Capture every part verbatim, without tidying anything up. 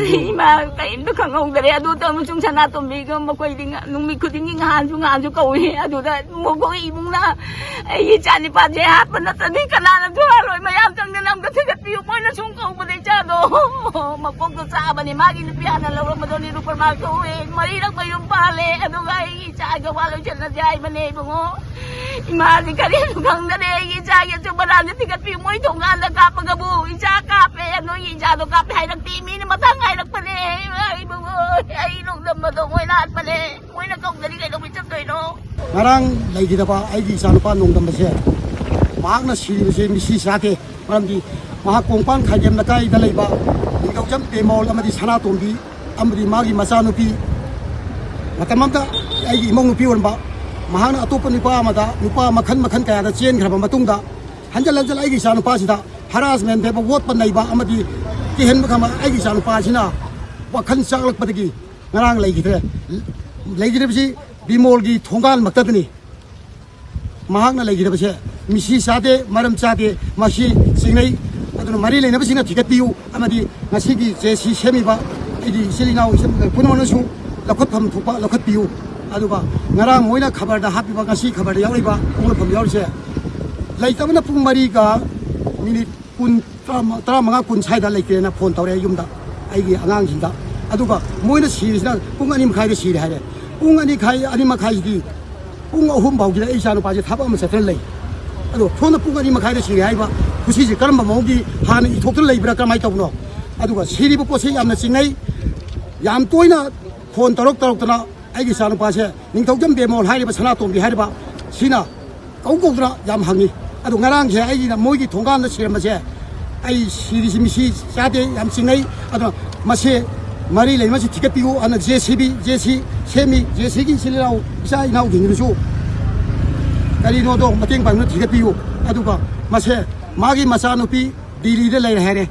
ꯏꯃꯥ ꯀꯔꯤꯝꯇ ꯈꯪꯍꯧꯗꯔꯦ꯫ ꯑꯗꯨꯗ ꯑꯃꯁꯨꯡ ꯁꯅꯥꯇꯣꯝꯕꯤꯒ ꯃꯈꯣꯏꯗꯤ ꯉ-, ꯅꯨꯃꯤꯠ ꯈꯨꯗꯤꯡꯒꯤ ꯉꯍꯥꯟꯁꯨ ꯉꯍꯥꯟꯁꯨ ꯀꯧꯏ꯫ ꯑꯗꯨꯗ ꯃꯈꯣꯏ ꯏꯃꯨꯡꯅ ꯑꯩꯒꯤ ꯏꯆꯥ ꯅꯤꯄꯥꯁꯦ ꯍꯥꯠꯄ ꯅꯠꯇ꯭ꯔꯗꯤ ꯀꯅꯥꯅꯁꯨ ꯍꯥꯠꯂꯣꯏ꯫ ꯃꯌꯥꯝ ꯆꯪꯗꯅ ꯑꯝꯇ ꯊꯤꯒꯠꯄꯤꯌꯨ꯫ ꯃꯣꯏꯅ ꯁꯨꯝ ꯀꯧꯕꯗ ꯏꯆꯥꯗꯣ ꯃꯀꯣꯛꯇꯣ ꯆꯥꯕꯅꯤ꯫ ꯃꯥꯒꯤ ꯅꯨꯄꯤ ꯍꯥꯟꯅ ꯂꯧꯔꯝꯕꯗꯣ ꯅꯤꯔꯨꯄꯃꯥ ꯀꯧꯏ꯫ ꯃꯔꯤꯔꯛ ꯃꯌꯨꯝ ꯄꯥꯜꯂꯦ꯫ ꯑꯗꯨꯒ ꯑꯩꯒꯤ ꯏꯆꯥꯒꯤ ꯋꯥ ꯂꯣꯏꯁꯤꯜꯂꯁꯦ ꯍꯥꯏꯕꯅꯦ ꯏꯕꯨꯡꯉꯣ꯫ ꯏꯃꯥꯁꯤ ꯀꯔꯤꯁꯨ ꯈꯪꯗꯔꯦ꯫ ꯑꯩꯒꯤ ꯏꯆꯥꯒꯤ ꯑꯆꯨꯝ ꯑꯔꯥꯟꯁꯦ ꯊꯤꯒꯠꯄꯤꯌꯨ꯫ ꯃꯣꯏ ꯊꯣꯡꯒꯥꯟꯗ ꯀꯥꯞꯄꯒꯕꯨ ꯏꯆꯥ ꯀꯥꯞꯄꯦ, ꯅꯣꯏꯒꯤ ꯏꯆꯥꯗꯣ ꯀꯥꯞꯄꯦ ꯍꯥꯏꯔꯛꯇꯦ꯫ ꯃꯤꯅ ꯃꯊꯪ ꯍꯥꯏꯔꯛꯄꯅꯦ꯫ ꯏꯃꯥ ꯏꯕꯨꯡꯉꯣ, ꯑꯩ ꯅꯣꯡꯗꯝꯕꯗꯣ ꯃꯣꯏ ꯂꯥꯠꯄꯅꯦ꯫ ꯃꯣꯏꯅ ꯀꯧꯗꯗꯤ ꯀꯩꯗꯧꯕꯩ ꯆꯠꯇꯣꯏꯅꯣ? ꯉꯔꯥꯡ ꯂꯩꯈꯤꯗꯕ ꯑꯩꯒꯤ ꯏꯆꯥꯅꯨꯄꯥ ꯅꯣꯡꯗꯝꯕꯁꯦ, ꯃꯍꯥꯛꯅ ꯁꯤꯔꯤꯕꯁꯦ ꯃꯤꯠꯁꯤ ꯆꯥꯗꯦ꯫ ꯃꯔꯝꯗꯤ ꯃꯍꯥꯛ ꯀꯣꯡꯄꯥꯟ ꯈꯥꯏꯗꯦꯝ ꯂꯩꯀꯥꯏꯗ ꯂꯩꯕ ꯅꯤꯡꯊꯧꯖꯝ ꯕꯦꯃꯣꯜ ꯑꯃꯗꯤ ꯁꯅꯥꯇꯣꯝꯕꯤ ꯑꯃꯗꯤ ꯃꯥꯒꯤ ꯃꯆꯥꯅꯨꯄꯤ, ꯃꯇꯝ ꯑꯃꯗ ꯑꯩꯒꯤ ꯏꯃꯧ ꯅꯨꯄꯤ ꯑꯣꯏꯔꯝꯕ, ꯃꯍꯥꯛꯅ ꯑꯇꯣꯞꯄ ꯅꯨꯄꯥ ꯑꯃꯗ, ꯅꯨꯄꯥ ꯃꯈꯜ ꯃꯈꯜ ꯀꯌꯥꯗ ꯆꯦꯟꯈ꯭ꯔꯕ ꯃꯇꯨꯡꯗ, ꯍꯟꯖꯤꯜ ꯍꯟꯖꯤꯜ ꯑꯩꯒꯤ ꯏꯆꯥꯅꯨꯄꯥꯁꯤꯗ ꯍꯔꯥꯁꯃꯦꯟ ꯄꯤꯕ, ꯑꯣꯠꯄ ꯅꯩꯕ ꯑꯃꯗꯤ ꯀꯤꯍꯟꯕ ꯈꯪꯕ ꯑꯩꯒꯤ ꯏꯆꯥꯅꯨꯄꯥꯁꯤꯅ ꯋꯥꯈꯜ ꯆꯥꯛꯂꯛꯄꯗꯒꯤ ꯉꯔꯥꯡ ꯂꯩꯈꯤꯗ꯭ꯔꯦ꯫ ꯂꯩꯈꯤꯗ꯭ꯔꯤꯕꯁꯤ ꯕꯤꯃꯣꯜꯒꯤ ꯊꯣꯡꯒꯥꯜꯃꯛꯇꯗꯅꯤ꯫ ꯃꯍꯥꯛꯅ ꯂꯩꯈꯤꯗꯕꯁꯦ ꯃꯤꯁꯤ ꯆꯥꯗꯦ, ꯃꯔꯝ ꯆꯥꯗꯦ, ꯃꯁꯤ ꯆꯤꯡꯅꯩ꯫ ꯑꯗꯨꯅ ꯃꯔꯤ ꯂꯩꯅꯕꯁꯤꯡꯅ ꯊꯤꯒꯠꯄꯤꯌꯨ ꯑꯃꯗꯤ ꯉꯁꯤꯒꯤ ꯖꯦ ꯁꯤ ꯁꯦꯝꯃꯤꯕ ꯑꯩꯒꯤ ꯏꯆꯤꯜ ꯏꯅꯥꯎ ꯏꯆꯤꯟ ꯄꯨꯝꯅꯃꯛꯅꯁꯨ ꯂꯧꯈꯠꯐꯝ ꯊꯣꯛꯄ ꯂꯧꯈꯠꯄꯤꯌꯨ꯫ ꯑꯗꯨꯒ ꯉꯔꯥꯡ ꯃꯣꯏꯅ ꯈꯕꯔꯗ ꯍꯥꯞꯄꯤꯕ, ꯉꯁꯤ ꯈꯕꯔꯗ ꯌꯥꯎꯔꯤꯕ ꯐꯣꯡꯗꯣꯛꯐꯝ ꯌꯥꯎꯔꯤꯁꯦ, ꯂꯩꯇꯕꯅ ꯄꯨꯡ ꯃꯔꯤꯒ ꯃꯤꯅꯤꯠ ꯀꯨꯟ, ꯇꯔꯥꯃꯉꯥ, ꯇꯔꯥꯃꯉꯥ, ꯀꯨꯟ ꯁ꯭ꯋꯥꯏꯗ ꯂꯩꯇꯦꯅ ꯐꯣꯟ ꯇꯧꯔꯛꯑꯦ ꯌꯨꯝꯗ, ꯑꯩꯒꯤ ꯑꯉꯥꯡꯁꯤꯡꯗ꯫ ꯑꯗꯨꯒ ꯃꯣꯏꯅ ꯁꯤꯔꯤꯁꯤꯅ ꯄꯨꯡ ꯑꯅꯤ ꯃꯈꯥꯏꯗ ꯁꯤꯔꯦ ꯍꯥꯏꯔꯦ꯫ ꯄꯨꯡ ꯑꯅꯤ ꯃꯈꯥꯏ, ꯑꯅꯤ ꯃꯈꯥꯏꯁꯤꯗꯤ ꯄꯨꯡ ꯑꯍꯨꯝ ꯐꯥꯎꯒꯤꯗ ꯑꯩ ꯏꯆꯥꯅꯨꯄꯥꯁꯦ ꯊꯕꯛ ꯑꯃ ꯆꯠꯇꯅ ꯂꯩ꯫ ꯑꯗꯣ ꯁꯣꯝꯗ ꯄꯨꯡ ꯑꯅꯤ ꯃꯈꯥꯏꯗ ꯁꯤꯔꯦ ꯍꯥꯏꯕ ꯈꯨꯁꯤꯁꯦ ꯀꯔꯝꯕ ꯃꯑꯣꯡꯒꯤ ꯍꯥꯟꯅ ꯏꯊꯣꯛꯇꯨꯅ ꯂꯩꯕ꯭ꯔꯥ, ꯀꯔꯝꯍꯥꯏꯅ ꯇꯧꯕꯅꯣ? ꯑꯗꯨꯒ ꯁꯤꯔꯤꯕ ꯄꯣꯠꯁꯦ ꯌꯥꯝꯅ ꯆꯤꯡꯅꯩ꯫ ꯌꯥꯝ ꯇꯣꯏꯅ ꯐꯣꯟ ꯇꯧꯔꯛ ꯇꯧꯔꯛꯇꯅ ꯑꯩꯒꯤ ꯏꯆꯥꯅꯨꯄꯥꯁꯦ ꯅꯤꯡꯊꯧꯖꯝ ꯕꯦꯃꯣꯜ ꯍꯥꯏꯔꯤꯕ, ꯁꯅꯥꯇꯣꯝꯕꯤ ꯍꯥꯏꯔꯤꯕ ꯁꯤꯅ ꯀꯧ ꯀꯧꯗꯅ ꯌꯥꯝ ꯍꯪꯉꯤ꯫ ꯑꯗꯣ ꯉꯔꯥꯡꯁꯦ ꯑꯩꯒꯤꯅ ꯃꯣꯏꯒꯤ ꯊꯣꯡꯒꯥꯟꯗ ꯁꯤꯔꯝꯕꯁꯦ, ꯑꯩ ꯁꯤꯔꯤꯁꯤ ꯃꯤꯁꯤ ꯆꯥꯗꯦ, ꯌꯥꯝ ꯆꯤꯡꯅꯩ꯫ ꯑꯗꯨꯅ ꯃꯁꯦ ꯃꯔꯤ ꯂꯩꯅꯕꯁꯤ ꯊꯤꯒꯠꯄꯤꯌꯨ꯫ ꯑꯗꯨꯅ ꯖꯦ ꯁꯤ ꯕꯤ, ꯖꯦ ꯁꯤ ꯁꯦꯝꯃꯤ, ꯖꯦ ꯁꯤꯒꯤ ꯏꯆꯤꯜ ꯏꯅꯥꯎ ꯏꯆꯥ ꯏꯅꯥꯎꯁꯤꯡꯗꯨꯁꯨ ꯀꯔꯤꯅꯣꯗꯣ ꯃꯇꯦꯡ ꯄꯥꯡꯗꯨꯅ ꯊꯤꯒꯠꯄꯤꯌꯨ꯫ ꯑꯗꯨꯒ ꯃꯁꯦ ꯃꯥꯒꯤ ꯃꯆꯥꯅꯨꯄꯤ ꯗꯤꯜꯂꯤꯗ ꯂꯩꯔꯦ ꯍꯥꯏꯔꯦ꯫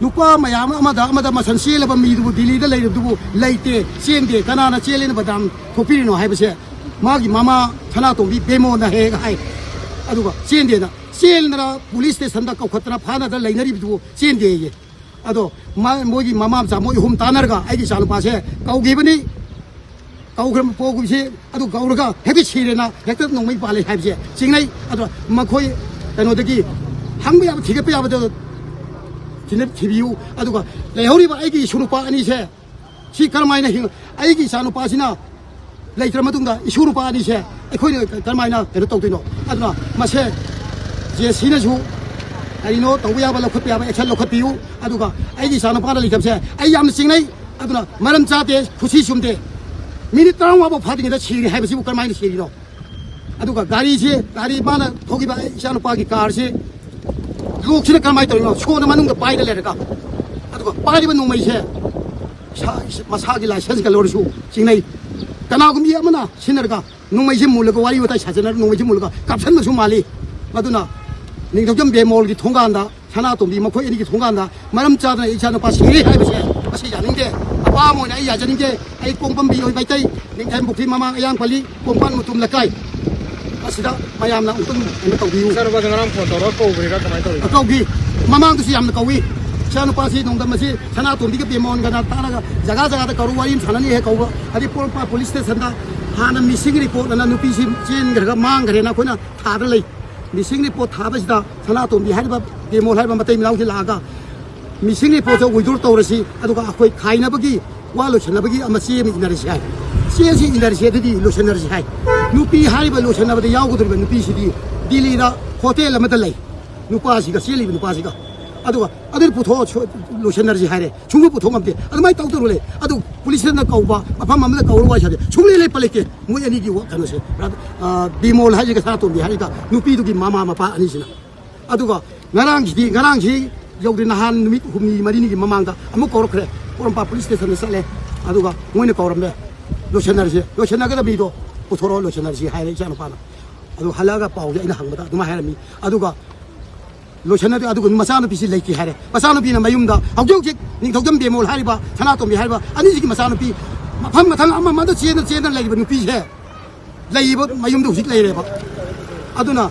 ꯅꯨꯄꯥ ꯃꯌꯥꯝ ꯑꯃꯗ ꯑꯃꯗ ꯃꯁꯟ ꯆꯦꯜꯂꯕ ꯃꯤꯗꯨꯕꯨ, ꯗꯤꯜꯂꯤꯗ ꯂꯩꯔꯕꯗꯨꯕꯨ ꯂꯩꯇꯦ, ꯆꯦꯟꯗꯦ, ꯀꯅꯥꯅ ꯆꯦꯜꯂꯦꯅ ꯕꯗꯅꯥꯝ ꯊꯣꯛꯄꯤꯔꯤꯅꯣ ꯍꯥꯏꯕꯁꯦ ꯃꯥꯒꯤ ꯃꯃꯥ ꯁꯅꯥꯇꯣꯝꯕꯤ ꯕꯦꯃꯣꯟꯅ ꯍꯦꯛ ꯍꯥꯏ꯫ ꯑꯗꯨꯒ ꯆꯦꯟꯗꯦꯅ, ꯆꯦꯟꯗꯅ ꯄꯨꯂꯤꯁ ꯁ꯭ꯇꯦꯁꯟꯗ ꯀꯧꯈꯠꯇꯅ ꯐꯥꯅꯗꯅ ꯂꯩꯅꯔꯤꯕꯗꯨꯕꯨ ꯆꯦꯟꯗꯦꯌꯦ꯫ ꯑꯗꯣ ꯃꯥ-, ꯃꯣꯏꯒꯤ ꯃꯃꯥ ꯃꯆꯥ ꯃꯣꯏ ꯑꯍꯨꯝ ꯇꯥꯟꯅꯔꯒ ꯑꯩꯒꯤ ꯏꯆꯥꯅꯨꯄꯥꯁꯦ ꯀꯧꯈꯤꯕꯅꯤ꯫ ꯀꯧꯈ꯭ꯔ ꯄꯣꯛꯈꯤꯕꯁꯤ ꯑꯗꯨ ꯀꯧꯔꯒ ꯍꯦꯛꯇ ꯁꯤꯔꯦꯅ ꯍꯦꯛꯇ ꯅꯣꯡꯃꯩ ꯄꯥꯜꯂꯦ ꯍꯥꯏꯕꯁꯦ ꯆꯤꯡꯅꯩ꯫ ꯑꯗꯣ ꯃꯈꯣꯏ ꯀꯩꯅꯣꯗꯒꯤ ꯍꯪꯕ ꯌꯥꯕ, ꯊꯤꯒꯠꯄ ꯌꯥꯕꯗꯣ ꯊꯤꯅ ꯊꯤꯕꯤꯌꯨ꯫ ꯑꯗꯨꯒ ꯂꯩꯍꯧꯔꯤꯕ ꯑꯩꯒꯤ ꯏꯁꯨ ꯅꯨꯄꯥ ꯑꯅꯤꯁꯦ ꯁꯤ ꯀꯔꯝꯍꯥꯏꯅ ꯍꯤꯡ-, ꯑꯩꯒꯤ ꯏꯆꯥꯅꯨꯄꯥꯁꯤꯅ ꯂꯩꯇ꯭ꯔ ꯃꯇꯨꯡꯗ ꯏꯁꯨ ꯅꯨꯄꯥ ꯑꯅꯤꯁꯦ ꯑꯩꯈꯣꯏꯅ ꯀꯔꯝꯍꯥꯏꯅ ꯀꯩꯅꯣ ꯇꯧꯗꯣꯏꯅꯣ? ꯑꯗꯨꯅ ꯃꯁꯦ ꯖꯦ ꯁꯤꯅꯁꯨ ꯀꯔꯤꯅꯣ ꯇꯧꯕ ꯌꯥꯕ ꯂꯧꯈꯠꯄ ꯌꯥꯕ action ꯂꯧꯈꯠꯄꯤꯌꯨ꯫ ꯑꯗꯨꯒ ꯑꯩꯒꯤ ꯏꯆꯥꯅꯨꯄꯥꯅ ꯂꯩꯇꯕꯁꯦ ꯑꯩ ꯌꯥꯝꯅ ꯆꯤꯡꯅꯩ꯫ ꯑꯗꯨꯅ ꯃꯔꯝ ꯆꯥꯗꯦ, ꯈꯨꯠꯁꯤ ꯆꯨꯝꯗꯦ꯫ ꯃꯤꯅꯤꯠ ꯇꯔꯥꯃꯉꯥ ꯐꯥꯎ ꯐꯥꯗ꯭ꯔꯤꯉꯩꯗ ꯁꯤꯔꯦ ꯍꯥꯏꯕꯁꯤꯕꯨ ꯀꯔꯝꯍꯥꯏꯅ ꯁꯤꯔꯤꯅꯣ? ꯑꯗꯨꯒ ꯒꯥꯔꯤꯁꯤ, ꯒꯥꯔꯤ ꯃꯥꯅ ꯊꯧꯈꯤꯕ ꯏꯆꯥꯅꯨꯄꯥꯒꯤ ꯀꯥꯔꯁꯤ ꯂꯣꯛꯁꯤꯅ ꯀꯔꯝꯍꯥꯏꯅ ꯇꯧꯔꯤꯅꯣ? ꯁꯣꯅ ꯃꯅꯨꯡꯗ ꯄꯥꯏꯔ ꯂꯩꯔꯒ, ꯑꯗꯨꯒ ꯄꯥꯏꯔꯤꯕ ꯅꯣꯡꯃꯩꯁꯦ ꯏꯁꯥ-, ꯃꯁꯥꯒꯤ licenseꯀ ꯂꯧꯔꯁꯨ ꯆꯤꯡꯅꯩ꯫ ꯀꯅꯥꯒꯨꯝꯕꯤ ꯑꯃꯅ ꯁꯤꯟꯅꯔꯒ ꯅꯣꯡꯃꯩꯁꯦ ꯃꯨꯜꯂꯒ, ꯋꯥꯔꯤ ꯋꯥꯇꯥꯏ ꯁꯥꯖꯅꯔꯒ ꯅꯣꯡꯃꯩꯁꯦ ꯃꯨꯜꯂꯒ ꯀꯥꯞꯁꯟꯕꯁꯨ ꯃꯥꯜꯂꯤ꯫ ꯃꯗꯨꯅ ꯅꯤꯡꯊꯧꯖꯝ ꯕꯦꯃꯣꯜꯒꯤ ꯊꯣꯡꯒꯥꯟꯗ, ꯁꯅꯥꯇꯣꯝꯕꯤ ꯃꯈꯣꯏ ꯑꯅꯤꯒꯤ ꯊꯣꯡꯒꯥꯟꯗ ꯃꯔꯝ ꯆꯥꯗꯅ ꯏꯆꯥꯅꯨꯄꯥ ꯁꯤꯔꯦ ꯍꯥꯏꯕꯁꯦ ꯃꯁꯤ ꯌꯥꯅꯤꯡꯗꯦ꯫ ꯑꯄꯥꯝꯕ ꯑꯣꯏꯅ ꯑꯩ ꯌꯥꯖꯅꯤꯡꯗꯦ꯫ ꯑꯩ ꯀꯣꯡꯄꯝꯕꯤ ꯑꯣꯏ ꯃꯩꯇꯩ, ꯅꯤꯡꯊꯦꯝ ꯄꯨꯈ꯭ꯔꯤ ꯃꯃꯥꯡ ꯑꯌꯥꯡꯄꯜꯂꯤ, ꯀꯣꯡꯄꯥꯟ ꯃꯨꯇꯨꯝ ꯂꯩꯀꯥꯏ꯫ ꯑꯁꯤꯗ ꯃꯌꯥꯝꯅ ꯑꯃꯨꯛꯇꯪ ꯀꯩꯅꯣ ꯇꯧꯕꯤꯌꯨ꯫ ꯏꯆꯥꯅꯨꯄꯥꯁꯦ ꯉꯔꯥꯡ ꯐꯣꯟ ꯇꯧꯔꯒ ꯀꯧꯕ꯭ꯔꯤꯔꯥ ꯀꯃꯥꯏꯅ ꯇꯧꯔꯤꯅꯣ? ꯀꯧꯈꯤ꯫ ꯃꯃꯥꯡꯗꯁꯨ ꯌꯥꯝꯅ ꯀꯧꯏ꯫ ꯏꯆꯥꯅꯨꯄꯥꯁꯤ ꯅꯣꯡꯗꯝ ꯑꯁꯤ ꯁꯅꯥꯇꯣꯝꯕꯤꯒ ꯕꯦꯃꯣꯟꯒꯅ ꯇꯥꯔꯒ ꯖꯒꯥ ꯖꯒꯥꯗ ꯀꯧꯔ ꯋꯥꯔꯤ ꯑꯃ ꯁꯥꯟꯅꯅꯤ ꯍꯦꯛ ꯀꯧꯕ꯫ ꯑꯗꯩ ꯄꯣꯔꯣꯝꯄꯥꯠ ꯄꯨꯂꯤꯁ ꯁ꯭ꯇꯦꯁꯟꯗ ꯍꯥꯟꯅ missing report ꯑꯅ ꯅꯨꯄꯤꯁꯤ ꯆꯦꯟꯈ꯭ꯔꯒ ꯃꯥꯡꯈ꯭ꯔꯦꯅ ꯑꯩꯈꯣꯏꯅ ꯊꯥꯗ ꯂꯩ꯫ Missing report ꯊꯥꯕꯁꯤꯗ ꯁꯅꯥꯇꯣꯝꯕꯤ ꯍꯥꯏꯔꯤꯕ ꯕꯦꯃꯣꯜ ꯍꯥꯏꯔꯤꯕ ꯃꯇꯩ ꯃꯅꯥꯎꯁꯤ ꯂꯥꯛꯑꯒ missing reportꯁꯦ withdraw ꯇꯧꯔꯁꯤ, ꯑꯗꯨꯒ ꯑꯩꯈꯣꯏ ꯈꯥꯏꯅꯕꯒꯤ ꯋꯥ ꯂꯣꯏꯁꯤꯟꯅꯕꯒꯤ ꯑꯃ ꯆꯦ ꯑꯃ ꯏꯟꯅꯔꯁꯤ ꯍꯥꯏ꯫ ꯆꯦꯁꯤ ꯏꯟꯅꯔꯁꯤ ꯑꯗꯨꯗꯤ ꯂꯣꯏꯁꯤꯟꯅꯔꯁꯤ ꯍꯥꯏ꯫ ꯅꯨꯄꯤ ꯍꯥꯏꯔꯤꯕ ꯂꯣꯏꯁꯤꯟꯅꯕꯗ ꯌꯥꯎꯒꯗꯧꯔꯤꯕ ꯅꯨꯄꯤꯁꯤꯗꯤ ꯗꯤꯜꯂꯤꯗ ꯍꯣꯇꯦꯜ ꯑꯃꯗ ꯂꯩ꯫ ꯅꯨꯄꯥꯁꯤꯒ, ꯆꯦꯜꯂꯤꯕ ꯅꯨꯄꯥꯁꯤꯒ꯫ ꯑꯗꯨꯒ ꯑꯗꯨ ꯄꯨꯊꯣꯛꯑ ꯁꯣ-, ꯂꯣꯏꯁꯤꯟꯅꯔꯁꯤ ꯍꯥꯏꯔꯦ꯫ ꯁꯨꯡꯄꯨ ꯄꯨꯊꯣꯛ ꯉꯝꯗꯦ꯫ ꯑꯗꯨꯃꯥꯏꯅ ꯇꯧꯗꯧꯔ ꯂꯩ꯫ ꯑꯗꯨ ꯄꯨꯂꯤꯁꯅ ꯀꯧꯕ, ꯃꯐꯝ ꯑꯃꯗ ꯀꯧꯔ ꯋꯥꯔꯤ ꯁꯥꯗꯦ꯫ ꯁꯨꯡꯂꯩ ꯂꯦꯞꯄ ꯂꯩꯇꯦ꯫ ꯃꯣꯏ ꯑꯅꯤꯒꯤ ꯋꯥ-, ꯀꯩꯅꯣꯁꯦ, ꯑ, ꯕꯤꯃꯣꯜ ꯍꯥꯏꯁꯤꯒ ꯁꯅꯥꯇꯣꯝꯕꯤ ꯍꯥꯏꯁꯤꯒ ꯅꯨꯄꯤꯗꯨꯒꯤ ꯃꯃꯥ ꯃꯄꯥ ꯑꯅꯤꯁꯤꯅ꯫ ꯑꯗꯨꯒ ꯉꯔꯥꯡꯁꯤꯗꯤ, ꯉꯔꯥꯡꯁꯤ ꯌꯧꯗ꯭ꯔꯤ, ꯅꯍꯥꯟ ꯅꯨꯃꯤꯠ ꯍꯨꯝꯅꯤ ꯃꯔꯤꯅꯤꯒꯤ ꯃꯃꯥꯡꯗ ꯑꯃꯨꯛ ꯀꯧꯔꯛꯈ꯭ꯔꯦ꯫ ꯄꯣꯔꯣꯝꯄꯥꯠ ꯄꯨꯂꯤꯁ ꯁ꯭ꯇꯦꯁꯟꯗ ꯆꯠꯂꯦ꯫ ꯑꯗꯨꯒ ꯃꯣꯏꯅ ꯀꯧꯔꯝꯃꯦ, "ꯂꯣꯏꯁꯤꯟꯅꯔꯁꯤ, ꯂꯣꯏꯁꯤꯟꯅꯒꯗꯕ ꯃꯤꯗꯣ ꯄꯨꯊꯣꯔꯛꯑꯣ, ꯂꯣꯏꯁꯤꯟꯅꯔꯁꯤ" ꯍꯥꯏꯔꯦ ꯏꯆꯥꯅꯨꯄꯥꯅ꯫ ꯑꯗꯨ ꯍꯜꯂꯛꯑꯒ ꯄꯥꯎꯁꯦ ꯑꯩꯅ ꯍꯪꯕꯗ ꯑꯗꯨꯃꯥꯏꯅ ꯍꯥꯏꯔꯝꯃꯤ꯫ ꯑꯗꯨꯒ ꯂꯣꯏꯁꯟꯅꯗꯦ꯫ ꯑꯗꯨꯒ ꯃꯆꯥꯅꯨꯄꯤꯁꯤ ꯂꯩꯇꯦ ꯍꯥꯏꯔꯦ꯫ ꯃꯆꯥꯅꯨꯄꯤꯅ ꯃꯌꯨꯝꯗ ꯍꯧꯖꯤꯛ ꯍꯧꯖꯤꯛ ꯅꯤꯡꯊꯧꯖꯝ ꯕꯦꯃꯣꯜ ꯍꯥꯏꯔꯤꯕ, ꯁꯅꯥꯇꯣꯝꯕꯤ ꯍꯥꯏꯔꯤꯕ ꯑꯅꯤꯁꯤꯒꯤ ꯃꯆꯥꯅꯨꯄꯤ ꯃꯐꯝ ꯃꯊꯪ ꯑꯃ ꯑꯃꯗ ꯆꯦꯟꯗꯅ ꯆꯦꯟꯗꯅ ꯂꯩꯔꯤꯕ ꯅꯨꯄꯤꯁꯦ ꯂꯩꯔꯤꯕ ꯃꯌꯨꯝꯗ ꯍꯧꯖꯤꯛ ꯂꯩꯔꯦꯕ꯫ ꯑꯗꯨꯅ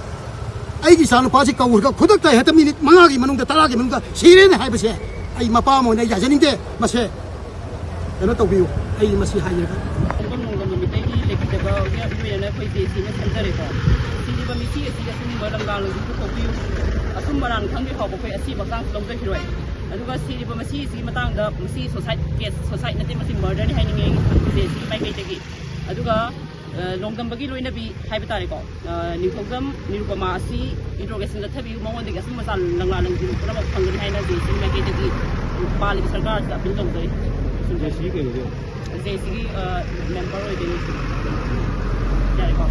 ꯑꯩꯒꯤ ꯏꯆꯥꯅꯨꯄꯥꯁꯤ ꯀꯧꯔꯒ ꯈꯨꯗꯛꯇ ꯍꯦꯛꯇ ꯃꯤꯅꯤꯠ ꯃꯉꯥꯒꯤ ꯃꯅꯨꯡꯗ, ꯇꯔꯥꯒꯤ ꯃꯅꯨꯡꯗ ꯁꯤꯔꯦꯅ ꯍꯥꯏꯕꯁꯦ ꯑꯩ ꯃꯄꯥ ꯑꯃ ꯑꯣꯏꯅ ꯑꯩ ꯌꯥꯖꯅꯤꯡꯗꯦ꯫ ꯃꯁꯦ ꯀꯩꯅꯣ ꯇꯧꯕꯤꯌꯨ, ꯑꯩ ꯃꯁꯤ ꯍꯥꯏꯖꯔꯒ꯫ ꯈꯨꯡꯒꯪ ꯅꯣꯡꯗꯝꯕ ꯃꯤꯇꯩꯒꯤ ꯂꯩꯈꯤꯗꯕꯒꯤ ꯏꯔꯣꯏꯅ ꯑꯩꯈꯣꯏ ꯖꯦ ꯁꯤꯅ ꯁꯦꯝꯖꯔꯦꯀꯣ꯫ ꯁꯤꯔꯤꯕ ꯃꯤꯁꯤ ꯑꯁꯤ ꯑꯆꯨꯝꯕ ꯂꯝꯗꯥꯡ ꯂꯣꯏꯁꯤꯟ ꯄꯨꯊꯣꯛꯄꯤꯌꯨ꯫ ꯑꯆꯨꯝꯕ ꯑꯔꯥꯟ ꯈꯪꯗ꯭ꯔꯤ ꯐꯥꯎꯕ ꯑꯩꯈꯣꯏ ꯑꯁꯤꯕ ꯍꯛꯆꯥꯡꯁꯨ ꯂꯧꯖꯈꯤꯔꯣꯏ꯫ ꯑꯗꯨꯒ ꯁꯤꯔꯤꯕ ꯃꯁꯤ ꯑꯁꯤꯒꯤ ꯃꯇꯥꯡꯗ, ꯃꯁꯤ ꯁꯣꯁꯥꯏꯠ ꯀꯦꯁ, ꯁꯣꯁꯥꯏꯠ ꯅꯠꯇꯦ, ꯃꯁꯤ ꯃꯔꯗꯔꯅꯤ ꯍꯥꯏꯅꯤꯡꯉꯦ ꯑꯩ ꯖꯦ ꯁꯤꯒꯤ ꯃꯥꯏꯀꯩꯗꯒꯤ꯫ ꯑꯗꯨꯒ ꯅꯣꯡꯗꯝꯕꯒꯤ ꯂꯣꯏꯅꯕꯤ ꯍꯥꯏꯕ ꯇꯥꯔꯦꯀꯣ, ꯅꯤꯡꯊꯧꯖꯝ ꯅꯤꯔꯨꯄꯃꯥ ꯑꯁꯤ ꯏꯟꯇ꯭ꯔꯣꯒꯦꯁꯟ ꯆꯠꯊꯕꯤꯌꯨ, ꯃꯉꯣꯟꯗꯒꯤ ꯑꯆꯨꯝꯕ ꯆꯥꯟ ꯂꯪꯂꯥ ꯂꯪꯖꯤꯟ ꯄꯨꯝꯅꯃꯛ ꯐꯪꯒꯅꯤ ꯍꯥꯏꯅ ꯖꯦ ꯁꯤ ꯃꯥꯏꯀꯩꯗꯒꯤ ꯄꯥꯜꯂꯤꯕ ꯁꯔꯀꯥꯔꯁꯤꯗ ꯑꯄꯤꯜ ꯇꯧꯖꯔꯤ꯫ ꯖꯦ ꯁꯤ ꯀꯩ ꯑꯣꯏꯒꯦ? ꯖꯦ ꯁꯤꯒꯤ ꯃꯦꯝꯕꯔ ꯑꯣꯏꯗꯣꯏꯅꯤ꯫ ꯌꯥꯔꯦꯀꯣ꯫